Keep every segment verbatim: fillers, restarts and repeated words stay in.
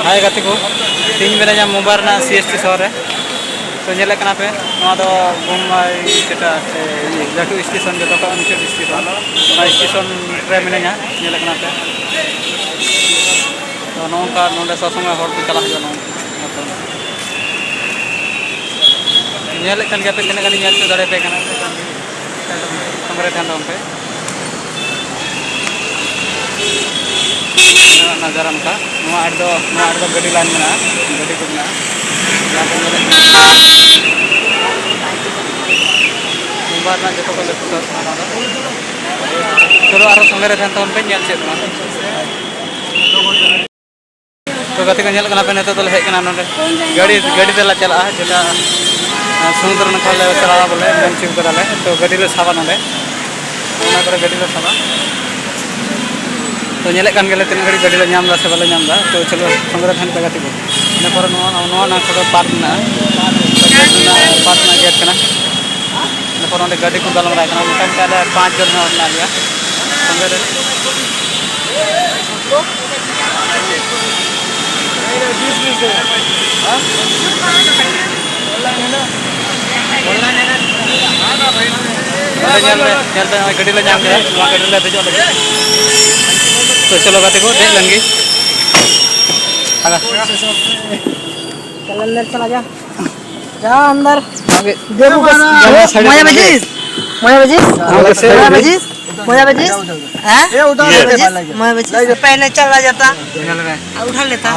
ᱦᱟᱭ ᱜᱟᱛᱮ ᱠᱚ, ᱛᱮᱦᱮᱧ ᱢᱮᱱᱟᱧᱟ ᱢᱩᱢᱵᱟᱭ ᱨᱮᱱᱟᱜ ᱥᱤ ᱮᱥ ᱴᱤ ᱥᱚᱦᱚᱨ ᱨᱮ᱾ ᱛᱚ ᱧᱮᱞᱮᱫ ᱠᱟᱱᱟ ᱯᱮ, ᱱᱚᱣᱟ ᱫᱚ ᱵᱳᱢᱵᱟᱭ ᱥᱮᱴᱟ ᱥᱮ ᱤᱭᱟᱹ ᱞᱟᱹᱴᱩ ᱥᱴᱮᱥᱚᱱ, ᱡᱚᱛᱚ ᱠᱷᱚᱱ ᱢᱩᱪᱟᱹᱫ ᱥᱴᱮᱥᱚᱱ, ᱚᱱᱟ ᱥᱴᱮᱥᱚᱱ ᱨᱮ ᱢᱮᱱᱟᱧᱟ, ᱧᱮᱞᱮᱫ ᱠᱟᱱᱟ ᱯᱮ᱾ ᱛᱚ ᱱᱚᱜᱼᱚ ᱱᱚᱝᱠᱟ ᱱᱚᱰᱮ ᱥᱚᱵ ᱥᱚᱢᱚᱭ ᱦᱚᱲ ᱠᱚ ᱪᱟᱞᱟᱜ ᱦᱤᱡᱩᱜᱼᱟ ᱱᱚᱜᱼᱚ ᱱᱚᱝᱠᱟ᱾ ᱧᱮᱞᱮᱫ ᱠᱟᱱ ᱜᱮᱭᱟ ᱯᱮ ᱛᱤᱱᱟᱹᱜ ᱜᱟᱱᱤᱧ ᱧᱮᱞ ᱦᱚᱪᱚ ᱫᱟᱲᱮᱭᱟᱯᱮ ᱠᱟᱱᱟ᱾ ᱥᱚᱸᱜᱮ ᱨᱮ ᱛᱟᱦᱮᱱ ᱛᱟᱵᱚᱱ ᱯᱮ᱾ ᱱᱚᱣᱟ ᱱᱟᱡᱟᱨᱟ ᱱᱚᱝᱠᱟ, ᱱᱚᱣᱟ ᱟᱲᱮ ᱫᱚ, ᱱᱚᱣᱟ ᱟᱲᱮ ᱫᱚ ᱜᱟᱹᱰᱤ ᱞᱟᱭᱤᱱ ᱢᱮᱱᱟᱜᱼᱟ, ᱜᱟᱹᱰᱤ ᱠᱚ ᱢᱮᱱᱟᱜᱼᱟ᱾ ᱡᱟᱦᱟᱸ ᱠᱚ ᱧᱮᱞᱮᱫ ᱠᱟᱱᱟ, ᱢᱩᱢᱵᱟᱭ ᱨᱮᱱᱟᱜ ᱡᱚᱛᱚ ᱠᱷᱚᱱ ᱞᱟᱹᱴᱩ ᱥᱚᱦᱚᱨ ᱠᱟᱱᱟ ᱱᱚᱣᱟ ᱫᱚ᱾ ᱪᱚᱞᱚ ᱟᱨᱚ ᱥᱚᱸᱜᱮ ᱨᱮ ᱛᱟᱦᱮᱱ ᱛᱟᱵᱚᱱ ᱯᱮ, ᱧᱮᱞ ᱪᱮᱫ ᱠᱚᱣᱟ᱾ ᱛᱚ ᱜᱟᱛᱮ ᱠᱚ ᱧᱮᱞᱚᱜ ᱠᱟᱱᱟ ᱯᱮ, ᱱᱤᱛᱚᱜ ᱫᱚᱞᱮ ᱦᱮᱡ ᱠᱟᱱᱟ ᱱᱚᱰᱮ᱾ ᱜᱟᱹᱰᱤ, ᱜᱟᱹᱰᱤ ᱛᱮᱞᱮ ᱪᱟᱞᱟᱜᱼᱟ, ᱡᱮᱴᱟ, ᱟᱸ, ᱥᱚᱢᱩᱫᱨᱚ ᱱᱟᱠᱷᱟ ᱞᱮ ᱪᱟᱞᱟᱜᱼᱟ ᱵᱚᱞᱮ, ᱢᱮᱱ ᱦᱚᱪᱚ ᱠᱟᱫᱟᱞᱮ᱾ ᱛᱚ ᱜᱟᱹᱰᱤ ᱞᱮ ᱥᱟᱵᱟ ᱱᱚᱰᱮ, ᱚᱱᱟ ᱠᱚᱨᱮ ᱜᱟᱹᱰᱤ ᱞᱮ ᱥᱟᱵᱟ᱾ ᱛᱚ ᱧᱮᱞᱮᱫ ᱠᱟᱱ ᱜᱮᱭᱟᱞᱮ ᱛᱤᱱᱟᱹᱜ ᱜᱷᱟᱹᱲᱤᱡ ᱜᱟᱹᱰᱤ ᱞᱮ ᱧᱟᱢ ᱮᱫᱟ ᱥᱮ ᱵᱟᱞᱮ ᱧᱟᱢ ᱮᱫᱟ᱾ ᱛᱚ ᱪᱚᱞᱚ ᱥᱚᱸᱜᱮ ᱨᱮ ᱛᱟᱦᱮᱱ ᱯᱮ ᱜᱟᱛᱮ ᱠᱚ᱾ ᱤᱱᱟᱹ ᱯᱚᱨᱮ ᱱᱚᱣᱟ, ᱱᱚᱣᱟ ᱱᱟᱠᱷᱟ ᱫᱚ ᱯᱟᱨᱠ ᱢᱮᱱᱟᱜᱼᱟ, ᱯᱟᱨᱠ ᱨᱮᱱᱟᱜ ᱜᱮᱴ ᱠᱟᱱᱟ᱾ ᱤᱱᱟᱹ ᱯᱚᱨᱮ ᱚᱸᱰᱮ ᱜᱟᱹᱰᱤ ᱠᱚ ᱜᱟᱞᱢᱟᱨᱟᱣ ᱠᱟᱱᱟ, ᱢᱚᱴᱟᱢᱩᱴᱤ ᱟᱞᱮ ᱯᱟᱸᱪ ᱡᱚᱱ ᱦᱚᱲ ᱢᱮᱱᱟᱜ ᱞᱮᱭᱟ ᱥᱚᱸᱜᱮ ᱨᱮ᱾ ᱱᱚᱰᱮ ᱧᱮᱞ ᱢᱮ, ᱧᱮᱞ ᱯᱮ, ᱱᱚᱜᱼᱚᱭ ᱜᱟᱹᱰᱤ ᱞᱮ ᱧᱟᱢ ᱠᱮᱫᱟ, ᱱᱚᱣᱟ ᱜᱟᱹᱰᱤ ᱨᱮᱞᱮ ᱫᱮᱡᱚᱜ ᱞᱟᱹᱜᱤᱫ᱾ ᱛᱚ ᱪᱚᱞᱚ ᱜᱟᱛᱮ ᱠᱚ, ᱫᱮᱡ ᱞᱮᱱ ᱜᱮ᱾ ᱟᱜᱟ᱾ चल अंदर चला जा। जा अंदर। हाँ, देखो बस, हाँ, हाँ, हाँ, मजा बजीज। मजा बजीज। हाँ, बस, मजा बजीज। মজা পেয়েছিস? হ্যাঁ? এ, ওটা মজা পেয়েছিস? মজা পেয়েছিস? পহলে চলা যেতা। আর উঠা লেতা।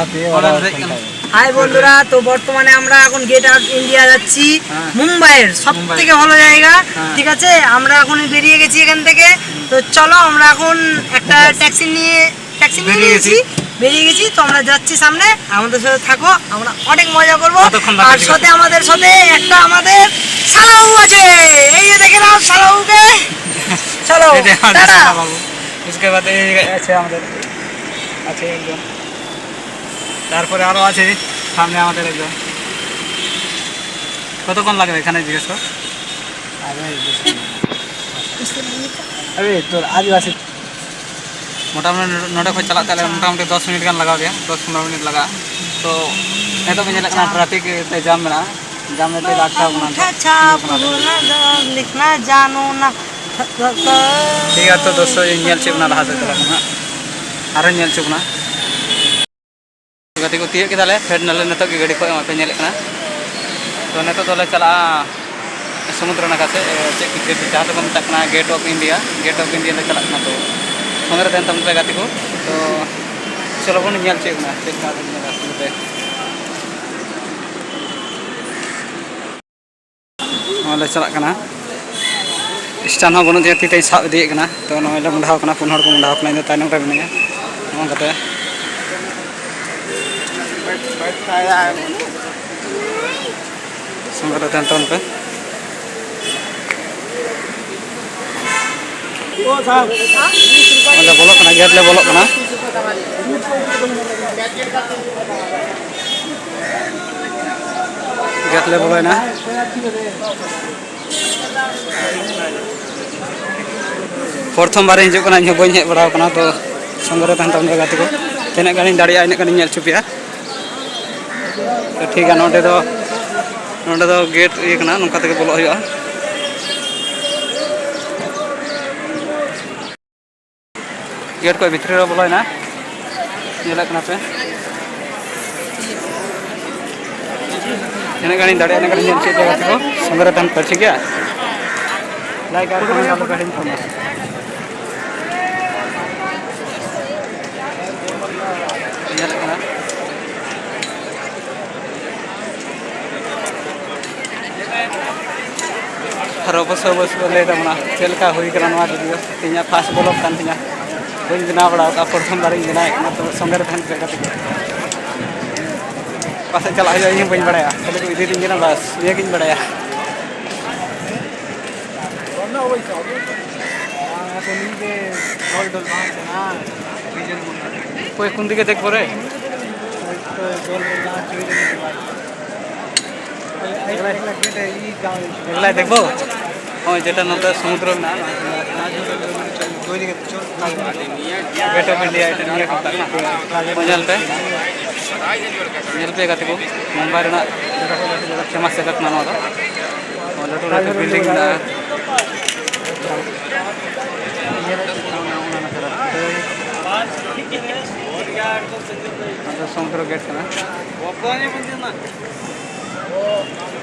হাই বন্ধুরা, তো বর্তমানে আমরা এখন গেট অফ ইন্ডিয়া যাচ্ছি, হ্যাঁ। মুম্বাইয়ের সব মুম্বাই। থেকে ভালো জায়গা। হ্যাঁ। ঠিক আছে, আমরা এখন বেরিয়ে গেছি এখান থেকে। তো চলো, আমরা এখন একটা ট্যাক্সি নিয়ে, ট্যাক্সি নিয়ে বেরিয়ে নিয়েছি, গেছি। বেরিয়ে গেছি। তো আমরা যাচ্ছি সামনে, আমাদের সাথে থাকো, আমরা অনেক মজা করবো। কতক্ষণ আর বাকি আছে? সাথে আমাদের সাথে একটা আমাদের শালাবাবু আছে, এই যে দেখে নাও শালাবাবুকে। চলো, এই যে আমাদের টাটা। শালাবাবু। उसके बाद এই আছে আমাদের, আছে একজন। তারপরে আরো আছে সামনে আমাদের একজন। কতক্ষণ লাগবে এখানে জিজ্ঞেস কর। আরে, বেশি না। আরে, তোর আদিবাসী। ᱢᱚᱴᱟᱢᱩᱴᱤ ᱱᱚᱰᱮ ᱠᱷᱚᱱ ᱪᱟᱞᱟᱜ ᱛᱮ ᱟᱞᱮ ᱢᱚᱴᱟᱢᱩᱴᱤ ᱫᱚᱥ ᱢᱤᱱᱤᱴ ᱜᱟᱱ ᱞᱟᱜᱟᱣ ᱞᱮᱭᱟ, ᱫᱚᱥ ᱯᱚᱱᱨᱚ ᱢᱤᱱᱤᱴ ᱞᱟᱜᱟᱜᱼᱟ᱾ ᱛᱚ ᱱᱤᱛᱚᱜ ᱵᱚᱱ ᱧᱮᱞᱮᱫ ᱠᱟᱱᱟ ᱴᱨᱟᱯᱷᱤᱠ ᱛᱮ ᱡᱟᱢ ᱢᱮᱱᱟᱜᱼᱟ, ᱡᱟᱢ ᱨᱮ ᱛᱮᱞᱮ ᱟᱴᱠᱟᱣ ᱠᱟᱱᱟ ᱱᱤᱛᱚᱜ᱾ ᱴᱷᱤᱠ ᱜᱮᱭᱟ ᱛᱚ ᱫᱚᱥᱛᱚ, ᱧᱮᱞ ᱦᱚᱪᱚᱭᱮᱫ ᱵᱚᱱᱟ ᱞᱟᱦᱟ ᱥᱮᱫ ᱪᱟᱞᱟᱜ ᱠᱟᱱᱟ ᱦᱟᱸᱜ, ᱟᱨᱦᱚᱸ ᱧᱮᱞ ᱦᱚᱪᱚ ᱵᱚᱱᱟ᱾ ᱜᱟᱛᱮ ᱠᱚ ᱛᱤᱭᱳᱜ ᱠᱮᱫᱟᱞᱮ, ᱯᱷᱮᱰ ᱱᱟᱞᱮ ᱱᱤᱛᱚᱜ ᱜᱮ ᱜᱟᱹᱰᱤ ᱠᱷᱚᱱ, ᱱᱚᱜᱼᱚᱭ ᱯᱮ ᱧᱮᱞᱮᱫ ᱠᱟᱱᱟ᱾ ᱛᱚ ᱱᱤᱛᱚᱜ ᱫᱚᱞᱮ ᱪᱟᱞᱟᱜᱼᱟ ᱥᱚᱢᱩᱫᱨᱚ ᱱᱟᱠᱷᱟ ᱥᱮᱫ, ᱮ, ᱪᱮᱫ ᱠᱚ ᱪᱮᱫ ᱡᱟᱦᱟᱸ ᱫᱚᱠᱚ ᱢᱮᱛᱟᱜ ᱠᱟᱱᱟ Gate of India, Gate of India ᱞᱮ ᱪᱟᱞᱟᱜ ᱠᱟᱱᱟ᱾ ᱛᱚ ᱥᱚᱸᱜᱮ ᱨᱮ ᱛᱟᱦᱮᱱ ᱛᱟᱵᱚᱱ ᱯᱮ ᱜᱟᱛᱮ ᱠᱚ᱾ ᱛᱚ ᱪᱚᱞᱚ ᱵᱚᱱ ᱧᱮᱞ ᱦᱚᱪᱚᱭᱮᱫ ᱵᱚᱱᱟ ᱪᱮᱫ ᱞᱮᱠᱟ ᱧᱮᱞᱟ ᱥᱚᱸᱜᱮ ᱛᱮ᱾ ᱱᱚᱣᱟ ᱞᱮ ᱪᱟᱞᱟᱜ ᱠᱟᱱᱟ᱾ ᱥᱴᱮᱱᱰ ᱦᱚᱸ ᱵᱟᱹᱱᱩᱜ ᱛᱤᱧᱟᱹ, ᱛᱤ ᱛᱮᱧ ᱥᱟᱵ ᱤᱫᱤᱭᱮᱫ ᱠᱟᱱᱟ᱾ ᱛᱚ ᱱᱚᱜᱼᱚᱭ ᱞᱮ ᱢᱚᱸᱰᱷᱟᱣ ᱠᱟᱱᱟ, ᱯᱩᱱ ᱦᱚᱲ ᱠᱚ ᱢᱚᱸᱰᱷᱟᱣ ᱠᱟᱱᱟ, ᱤᱧ ᱫᱚ ᱛᱟᱭᱱᱚᱢ ᱨᱮ ᱢᱤᱱᱟᱹᱧᱟ᱾ ᱱᱚᱜᱼᱚ ᱱᱚᱝᱠᱟᱛᱮ ᱥᱚᱸᱜᱮ ᱨᱮ ᱛᱟᱦᱮᱱ ᱛᱟᱵᱚᱱ ᱯᱮ᱾ ᱚᱸᱰᱮ ᱵᱚᱞᱚᱜ ᱠᱟᱱᱟ, ᱜᱮᱴ ᱞᱮ ᱵᱚᱞᱚᱜ ᱠᱟᱱᱟ᱾ ᱜᱮᱴ ᱞᱮ ᱵᱚᱞᱚᱭᱮᱱᱟ᱾ ᱯᱨᱚᱛᱷᱚᱢ ᱵᱟᱨᱤᱧ ᱦᱤᱡᱩᱜ ᱠᱟᱱᱟ, ᱤᱧ ᱦᱚᱸ ᱵᱟᱹᱧ ᱦᱮᱡ ᱵᱟᱲᱟ ᱟᱠᱟᱱᱟ᱾ ᱛᱚ ᱥᱚᱸᱜᱮ ᱨᱮ ᱛᱟᱦᱮᱱ ᱛᱟᱵᱚᱱ ᱯᱮ ᱜᱟᱛᱮ ᱠᱚ, ᱛᱤᱱᱟᱹᱜ ᱜᱟᱱᱤᱧ ᱫᱟᱲᱮᱭᱟᱜᱼᱟ ᱤᱱᱟᱹᱜ ᱜᱟᱱᱤᱧ ᱧᱮᱞ ᱦᱚᱪᱚ ᱯᱮᱭᱟ᱾ ᱛᱚ ᱴᱷᱤᱠ ᱜᱮᱭᱟ, ᱱᱚᱸᱰᱮ ᱫᱚ, ᱱᱚᱸᱰᱮ ᱫᱚ ᱜᱮᱴ ᱤᱭᱟᱹ ᱠᱟᱱᱟ, ᱱᱚᱝᱠᱟ ᱛᱮᱜᱮ ᱵᱚᱞᱚᱜ ᱦᱩᱭᱩᱜᱼᱟ᱾ ᱜᱮᱴ ᱠᱷᱚᱱ ᱵᱷᱤᱛᱨᱤ ᱨᱮ ᱵᱚᱞᱚᱭᱮᱱᱟ, ᱧᱮᱞᱮᱫ ᱠᱟᱱᱟ ᱯᱮ᱾ ᱛᱤᱱᱟᱹᱜ ᱜᱟᱱᱤᱧ ᱫᱟᱲᱮᱭᱟᱜᱼᱟ, ᱤᱱᱟᱹᱜ ᱜᱟᱱᱤᱧ ᱧᱮᱞ ᱦᱚᱪᱚᱭᱮᱫ ᱯᱮᱭᱟ ᱜᱟᱛᱮ ᱠᱚ, ᱥᱚᱸᱜᱮ ᱨᱮ ᱛᱟᱦᱮᱱ ᱯᱮ, ᱴᱷᱤᱠ ᱜᱮᱭᱟ? ᱞᱟᱭᱤᱠ ᱟᱨ ᱠᱚᱢᱮᱱᱴ ᱟᱞᱚ ᱯᱮ ᱦᱤᱲᱤᱧ ᱛᱟᱵᱚᱱᱟ᱾ ᱧᱮᱞᱮᱫ ᱠᱟᱱᱟ᱾ ᱟᱨ ᱚᱵᱚᱥᱥᱳᱭ ᱚᱵᱚᱥᱥᱳᱭ ᱞᱟᱹᱭ ᱛᱟᱵᱚᱱᱟ ᱪᱮᱫ ᱞᱮᱠᱟ ᱦᱩᱭ ᱠᱟᱱᱟ ᱱᱚᱣᱟ ᱵᱷᱤᱰᱤᱭᱳ᱾ ᱤᱧᱟᱹᱜ ᱯᱷᱟᱥᱴ ᱵᱞᱚᱜ ᱠᱟᱱ ᱛᱤᱧᱟᱹ, ᱵᱟᱹᱧ ᱵᱮᱱᱟᱣ ᱵᱟᱲᱟ ᱟᱠᱟᱫᱼᱟ, ᱯᱨᱚᱛᱷᱚᱢ ᱵᱟᱨᱤᱧ ᱵᱮᱱᱟᱣᱮᱫ ᱠᱟᱱᱟ᱾ ᱛᱚ ᱥᱚᱸᱜᱮ ᱨᱮ ᱛᱟᱦᱮᱱ ᱯᱮ ᱜᱟᱛᱮ ᱠᱚ᱾ ᱚᱠᱟ ᱥᱮᱫ ᱪᱟᱞᱟᱜ ᱦᱩᱭᱩᱜᱼᱟ ᱤᱧ ᱦᱚᱸ ᱵᱟᱹᱧ ᱵᱟᱲᱟᱭᱟ, ᱠᱷᱟᱹᱞᱤ ᱠᱚ ᱤᱫᱤᱭᱫᱤᱧ ᱠᱟᱱᱟ, ᱵᱟᱥ ᱱᱤᱭᱟᱹᱜᱤᱧ ᱵᱟᱲᱟᱭᱟ᱾ ᱚᱠᱚᱭ ᱠᱩᱱᱫᱤ ᱜᱮ ᱫᱮᱠᱷ ᱯᱚᱨᱮ? ᱮᱠᱞᱟᱭ ᱫᱮᱠᱷᱵᱚ? ᱦᱳᱭ, ᱡᱮᱴᱟ ᱱᱚᱛᱮ ᱥᱚᱢᱩᱫᱨᱚ ᱢᱮᱱᱟᱜᱼᱟ᱾ Gate of India, ᱧᱮᱞ ᱯᱮ, ᱧᱮᱞ ᱯᱮ ᱜᱟᱛᱮ ᱠᱚ, ᱢᱩᱢᱵᱟᱭ ᱨᱮᱱᱟᱜ ᱯᱷᱮᱢᱟᱥ ᱡᱟᱭᱜᱟ ᱠᱟᱱᱟ ᱱᱚᱣᱟ ᱫᱚ᱾ ᱞᱟᱹᱴᱩ ᱞᱟᱹᱴᱩ ᱵᱤᱞᱰᱤᱝ ᱢᱮᱱᱟᱜᱼᱟ᱾ ᱟᱫᱚ ᱥᱚᱢᱩᱫᱨᱚ ᱜᱮᱴ ᱠᱟᱱᱟ᱾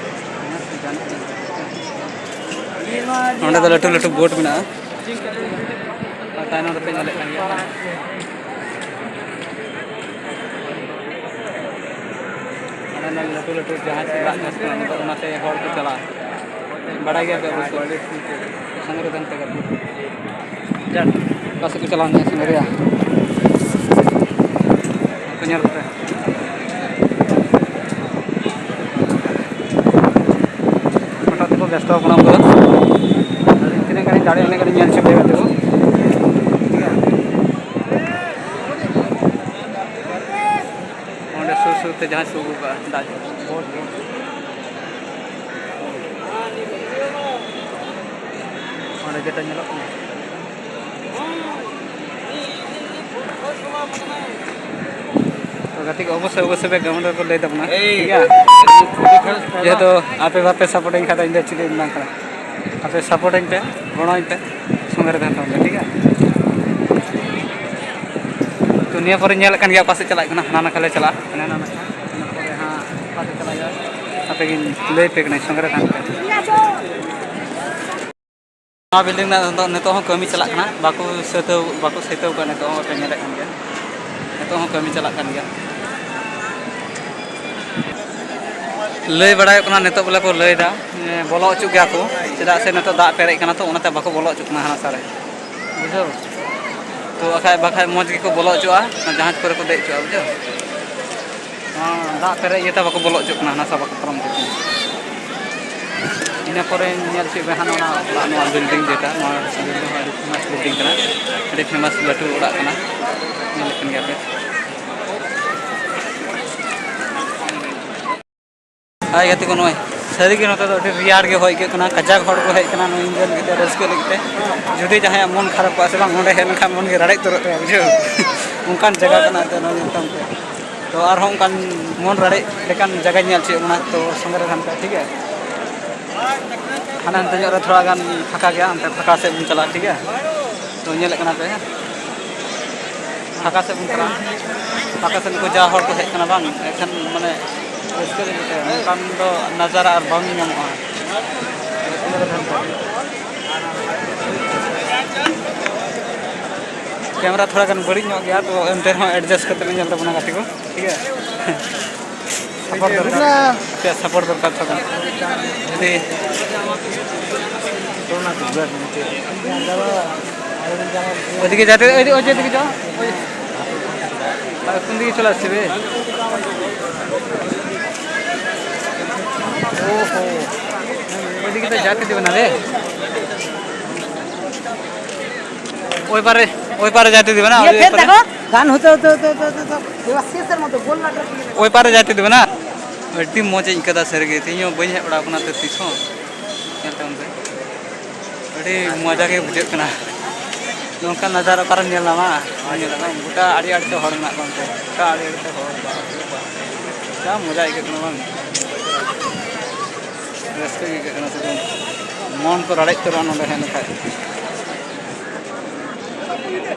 ᱱᱚᱸᱰᱮ ᱫᱚ ᱞᱟᱹᱴᱩ ᱞᱟᱹᱴᱩ ᱵᱳᱴ ᱢᱮᱱᱟᱜᱼᱟ᱾ ᱟᱨ ᱛᱟᱭᱱᱚᱢ ᱨᱮᱯᱮ ᱧᱮᱞᱮᱫ ᱠᱟᱱ ᱜᱮᱭᱟ, ᱦᱟᱸᱰᱮ ᱱᱟᱜ ᱞᱟᱹᱴᱩ ᱞᱟᱹᱴᱩ ᱡᱟᱦᱟᱡᱽ ᱠᱚ ᱨᱟᱜ ᱠᱟᱱᱟ, ᱱᱤᱛᱚᱜ ᱚᱱᱟᱛᱮ ᱦᱚᱲ ᱠᱚ ᱪᱟᱞᱟᱜᱼᱟ᱾ ᱵᱟᱲᱟᱭ ᱜᱮᱭᱟ ᱯᱮ ᱚᱵᱚᱥᱥᱳᱭ, ᱥᱟᱸᱜᱮ ᱨᱮ ᱛᱟᱦᱮᱱ ᱯᱮ ᱜᱟᱛᱮ᱾ ᱚᱠᱟ ᱥᱮᱫ ᱠᱚ ᱪᱟᱞᱟᱣ ᱞᱮᱱᱟ ᱥᱟᱸᱜᱮ ᱨᱮᱭᱟᱜ? ᱠᱚ ᱧᱮᱞ ᱯᱮ᱾ ᱦᱚᱴᱟᱛ ᱛᱮᱠᱚ ᱵᱮᱥᱛᱚ ᱟᱠᱟᱱᱟ ᱩᱱᱠᱩ ᱫᱚ᱾ ᱟᱹᱞᱤᱧ ᱛᱤᱱᱟᱹᱜ ᱜᱟᱱᱤᱧ ᱫᱟᱲᱮᱭᱟᱜᱼᱟ, ᱩᱱᱟᱹᱜ ᱜᱟᱱᱤᱧ ᱧᱮᱞ ᱦᱚᱪᱚ ᱯᱮᱭᱟ ᱜᱟᱛᱮ ᱠᱚ᱾ ᱴᱷᱤᱠ ᱜᱮᱭᱟ? ᱚᱸᱰᱮ ᱥᱩᱨ ᱥᱩᱨ ᱛᱮ ᱡᱟᱦᱟᱸᱭ ᱥᱩᱨ ᱠᱟᱜᱼᱟ, ᱫᱟᱜ ᱡᱟᱹᱲᱤ᱾ ᱚᱸᱰᱮ ᱡᱮᱴᱟ ᱧᱮᱞᱚᱜ ᱠᱟᱱᱟ᱾ ᱛᱚ ᱜᱟᱛᱮ ᱠᱚ, ᱚᱵᱚᱥᱥᱳᱭ, ᱚᱵᱚᱥᱥᱳᱭ ᱯᱮ comment ᱨᱮᱠᱚ ᱞᱟᱹᱭ ᱛᱟᱵᱚᱱᱟ, ᱴᱷᱤᱠ ᱜᱮᱭᱟ? ᱡᱮᱦᱮᱛᱩ ᱟᱯᱮ ᱵᱟᱯᱮ support ᱟᱹᱧ ᱠᱷᱟᱱ ᱫᱚ ᱤᱧ ᱫᱚ ᱪᱤᱞᱤ ᱵᱟᱝ ᱠᱟᱱᱟ᱾ ᱟᱯᱮ support ᱟᱹᱧ ᱯᱮ, ᱜᱚᱲᱚ ᱟᱹᱧ ᱯᱮ, ᱥᱚᱸᱜᱮ ᱨᱮ ᱛᱟᱦᱮᱱ ᱛᱟᱵᱚᱱ ᱯᱮ, ᱴᱷᱤᱠ ᱜᱮᱭᱟ? ᱛᱚ ᱱᱤᱭᱟᱹ ᱯᱚᱨᱮ ᱧᱮᱞᱮᱫ ᱠᱟᱱ ᱜᱮᱭᱟ ᱚᱠᱟ ᱥᱮᱫ ᱪᱟᱞᱟᱜ ᱠᱟᱱᱟ, ᱦᱟᱱᱟ ᱱᱟᱠᱷᱟ ᱞᱮ ᱪᱟᱞᱟᱜᱼᱟ, ᱦᱟᱱᱟ ᱱᱟᱠᱷᱟ᱾ ᱤᱱᱟᱹ ᱯᱚᱨᱮ ᱦᱟᱸᱜ ᱚᱠᱟ ᱥᱮᱫ ᱪᱟᱞᱟᱜ ᱦᱩᱭᱩᱜᱼᱟ, ᱟᱯᱮ ᱜᱤᱧ ᱞᱟᱹᱭ ᱟᱯᱮ ᱠᱟᱹᱱᱟᱹᱧ, ᱥᱚᱸᱜᱮ ᱨᱮ ᱛᱟᱦᱮᱱ ᱯᱮ᱾ ᱱᱚᱣᱟ building ᱨᱮᱱᱟᱜ ᱱᱤᱛᱚᱜ, ᱱᱤᱛᱚᱜ ᱦᱚᱸ ᱠᱟᱹᱢᱤ ᱪᱟᱞᱟᱜ ᱠᱟᱱᱟ, ᱵᱟᱠᱚ ᱥᱟᱹᱛᱟᱹᱣ, ᱵᱟᱠᱚ ᱥᱟᱹᱛᱟᱹᱣ ᱠᱟᱜᱼᱟ᱾ ᱱᱤᱛᱚᱜ ᱦᱚᱸ ᱯᱮ ᱧᱮᱞᱮᱫ ᱠᱟᱱ ᱜᱮᱭᱟ, ᱱᱤᱛᱚᱜ ᱦᱚᱸ ᱠᱟᱹᱢᱤ ᱪᱟᱞᱟᱜ ᱠᱟᱱ ᱜᱮᱭᱟ᱾ ᱞᱟᱹᱭ ᱵᱟᱲᱟᱭᱚᱜ ᱠᱟᱱᱟ ᱱᱤᱛᱚᱜ ᱵᱚᱞᱮ ᱠᱚ ᱞᱟᱹᱭ ᱮᱫᱟ, ᱮ, ᱵᱚᱞᱚ ᱦᱚᱪᱚᱜ ᱜᱮᱭᱟ ᱠᱚ, ᱪᱮᱫᱟᱜ ᱥᱮ ᱱᱤᱛᱚᱜ ᱫᱟᱜ ᱯᱮᱨᱮᱡ ᱠᱟᱱᱟ, ᱛᱚ ᱚᱱᱟᱛᱮ ᱵᱟᱠᱚ ᱵᱚᱞᱚ ᱦᱚᱪᱚᱜ ᱠᱟᱱᱟ ᱦᱟᱱᱟ ᱥᱟ ᱨᱮ, ᱵᱩᱡᱷᱟᱹᱣ᱾ ᱛᱚ ᱵᱟᱠᱷᱟᱡ, ᱵᱟᱠᱷᱟᱡ ᱢᱚᱡᱽ ᱜᱮᱠᱚ ᱵᱚᱞᱚ ᱦᱚᱪᱚᱜᱼᱟ, ᱚᱱᱟ ᱡᱟᱦᱟᱡᱽ ᱠᱚᱨᱮ ᱠᱚ ᱫᱮᱡ ᱦᱚᱪᱚᱜᱼᱟ, ᱵᱩᱡᱷᱟᱹᱣ᱾ ᱦᱚᱸ, ᱫᱟᱜ ᱯᱮᱨᱮᱡ ᱤᱭᱟᱹᱛᱮ ᱵᱟᱠᱚ ᱵᱚᱞᱚ ᱦᱚᱪᱚᱜ ᱠᱟᱱᱟ, ᱦᱟᱱᱟ ᱥᱟ ᱵᱟᱠᱚ ᱯᱟᱨᱚᱢ ᱦᱚᱪᱚᱜ ᱠᱟᱱᱟ᱾ ᱤᱱᱟᱹ ᱯᱚᱨᱮ ᱧᱮᱞ ᱦᱚᱪᱚᱭᱮᱫ ᱵᱮᱱ ᱦᱟᱸᱜ ᱱᱚᱣᱟ ᱚᱲᱟᱜ, ᱱᱚᱣᱟ building ᱡᱮᱴᱟ, ᱱᱚᱣᱟ building ᱦᱚᱸ ᱟᱹᱰᱤ famous building ᱠᱟᱱᱟ, ᱟᱹᱰᱤ famous ᱞᱟᱹᱴᱩ ᱚᱲᱟᱜ ᱠᱟᱱᱟ, ᱧᱮᱞᱮᱫ ᱠᱟᱱ ᱜᱮᱭᱟ ᱯᱮ᱾ ᱦᱟᱭ ᱜᱟᱛᱮ ᱠᱚ, ᱱᱚᱜᱼᱚᱭ ᱥᱟᱹᱨᱤᱜᱮ ᱱᱚᱛᱮ ᱫᱚ ᱟᱹᱰᱤ ᱨᱮᱭᱟᱲ ᱜᱮ ᱦᱚᱭ ᱟᱹᱭᱠᱟᱹᱜ ᱠᱟᱱᱟ, ᱠᱟᱡᱟᱠ ᱦᱚᱲ ᱠᱚ ᱦᱮᱡ ᱟᱠᱟᱱᱟ ᱱᱚᱣᱟ ᱧᱮᱞ ᱞᱟᱹᱜᱤᱫ ᱛᱮ, ᱨᱟᱹᱥᱠᱟᱹ ᱞᱟᱹᱜᱤᱫ ᱛᱮ᱾ ᱡᱩᱫᱤ ᱡᱟᱦᱟᱸᱭᱟᱜ ᱢᱚᱱ ᱠᱷᱟᱨᱟᱯ ᱠᱚᱜᱼᱟ ᱥᱮ ᱵᱟᱝ, ᱚᱸᱰᱮ ᱦᱮᱡ ᱞᱮᱱᱠᱷᱟᱱ ᱢᱚᱱ ᱜᱮ ᱨᱟᱲᱮᱡ ᱩᱛᱟᱹᱨᱚᱜ ᱛᱟᱭᱟ, ᱵᱩᱡᱷᱟᱹᱣ᱾ ᱚᱱᱠᱟᱱ ᱡᱟᱭᱜᱟ ᱠᱟᱱᱟ ᱮᱱᱛᱮ ᱱᱚᱣᱟ ᱧᱮᱞ ᱛᱟᱢ ᱛᱮ᱾ ᱛᱚ ᱟᱨᱦᱚᱸ ᱚᱱᱠᱟᱱ ᱢᱚᱱ ᱨᱟᱲᱮᱡ ᱞᱮᱠᱟᱱ ᱡᱟᱭᱜᱟᱧ ᱧᱮᱞ ᱦᱚᱪᱚᱭᱮᱫ ᱵᱚᱱᱟ, ᱛᱚ ᱥᱚᱸᱜᱮ ᱨᱮ ᱛᱟᱦᱮᱱ ᱯᱮ, ᱴᱷᱤᱠ ᱜᱮᱭᱟ? ᱦᱟᱱᱟ ᱱᱤᱛᱚᱜ ᱧᱚᱜ ᱨᱮ ᱛᱷᱚᱲᱟ ᱜᱟᱱ ᱯᱷᱟᱸᱠᱟ ᱜᱮᱭᱟ, ᱚᱱᱛᱮ ᱯᱷᱟᱸᱠᱟ ᱥᱮᱫ ᱵᱚᱱ ᱪᱟᱞᱟᱜᱼᱟ, ᱴᱷᱤᱠ ᱜᱮᱭᱟ? ᱛᱚ ᱧᱮᱞᱮᱫ ᱠᱟᱱᱟ ᱯᱮ, ᱯᱷᱟᱸᱠᱟ ᱥᱮᱫ ᱵᱚᱱ ᱪᱟᱞᱟᱜᱼᱟ᱾ ᱯᱷᱟᱸᱠᱟ ᱥᱮᱫ ᱱᱩᱠᱩ ᱡᱟ ᱦᱚᱲ ᱠᱚ ᱦᱮᱡ ᱠᱟᱱᱟ ᱵᱟᱝ, ᱮᱱᱠᱷᱟᱱ ᱢᱟᱱᱮ ᱨᱟᱹᱥᱠᱟᱹ ᱜᱮ ᱵᱩᱡᱷᱟᱹᱜᱼᱟ᱾ ᱱᱚᱝᱠᱟᱱ ᱫᱚ ᱱᱟᱡᱟᱨᱟ ᱟᱨ ᱵᱟᱝ ᱧᱟᱢᱚᱜᱼᱟ᱾ ᱠᱮᱢᱮᱨᱟ ᱛᱷᱚᱲᱟ ᱜᱟᱱ ᱵᱟᱹᱲᱤᱡ ᱧᱚᱜ ᱜᱮᱭᱟ, ᱛᱚ ᱮᱱᱛᱮ ᱨᱮᱦᱚᱸ ᱮᱰᱡᱟᱥᱴ ᱠᱟᱛᱮ ᱞᱮ ᱧᱮᱞ ᱛᱟᱵᱚᱱᱟ ᱜᱟᱛᱮ ᱠᱚ, ᱴᱷᱤᱠ ᱜᱮᱭᱟ? ᱥᱟᱯᱳᱨᱴ ᱫᱚᱨᱠᱟᱨ, ᱟᱯᱮᱭᱟᱜ ᱥᱟᱯᱳᱨᱴ ᱫᱚᱨᱠᱟᱨ ᱛᱟᱵᱚᱱ᱾ ᱡᱩᱫᱤ ᱳᱭᱫᱤকে যেতে, ওই, ওই যেদিকে যাও, ওই, আর কোন দিকে চলে আসছে বে? ওহো, ওইদিকে তো যেতে দেবে না রে। ওই পারে, ওই পারে যেতে দেবে না, ये ওই फिर পারে। देखो, গান হতে হতে হতে হতে হতে তো এবার শেষের মতো গোল লাটার দিকে। ওই পারে যেতে দেবে না। ᱟᱹᱰᱤ ᱢᱚᱡᱽ ᱤᱧ ᱟᱹᱭᱠᱟᱹᱣᱫᱟ ᱥᱟᱹᱨᱤᱜᱮ, ᱤᱧ ᱦᱚᱸ ᱵᱟᱹᱧ ᱦᱮᱡ ᱵᱟᱲᱟ ᱟᱠᱟᱱᱟ ᱛᱤᱥ ᱦᱚᱸ᱾ ᱧᱮᱞ ᱛᱟᱵᱚᱱ ᱯᱮ, ᱟᱹᱰᱤ ᱢᱚᱡᱟ ᱜᱮ ᱵᱩᱡᱷᱟᱹᱜ ᱠᱟᱱᱟ᱾ ᱱᱚᱝᱠᱟᱱ ᱱᱟᱡᱟᱨᱟ ᱚᱠᱟᱨᱮᱢ ᱧᱮᱞ ᱧᱟᱢᱟ? ᱵᱟᱢ ᱧᱮᱞᱟ ᱵᱟᱝ? ᱜᱚᱴᱟ ᱟᱲᱮ ᱟᱲᱮ ᱛᱮ ᱦᱚᱲ ᱢᱮᱱᱟᱜ ᱠᱚᱣᱟ ᱚᱱᱛᱮ, ᱜᱚᱴᱟ ᱟᱲᱮ ᱟᱲᱮ ᱛᱮ ᱦᱚᱲ, ᱵᱟᱯ ᱨᱮ ᱵᱟᱯ᱾ ᱡᱟ ᱢᱚᱡᱟ ᱟᱹᱭᱠᱟᱹᱜ ᱠᱟᱱᱟ ᱵᱟᱝ? ᱨᱟᱹᱥᱠᱟᱹ ᱜᱮ ᱟᱹᱭᱠᱟᱹᱜ ᱠᱟᱱᱟ ᱥᱩᱫᱷᱩ᱾ ᱢᱚᱱ ᱠᱚ ᱨᱟᱲᱮᱡ ᱩᱛᱟᱹᱨᱚᱜᱼᱟ ᱱᱚᱸᱰᱮ ᱦᱮᱡ ᱞᱮᱱᱠᱷᱟᱡ᱾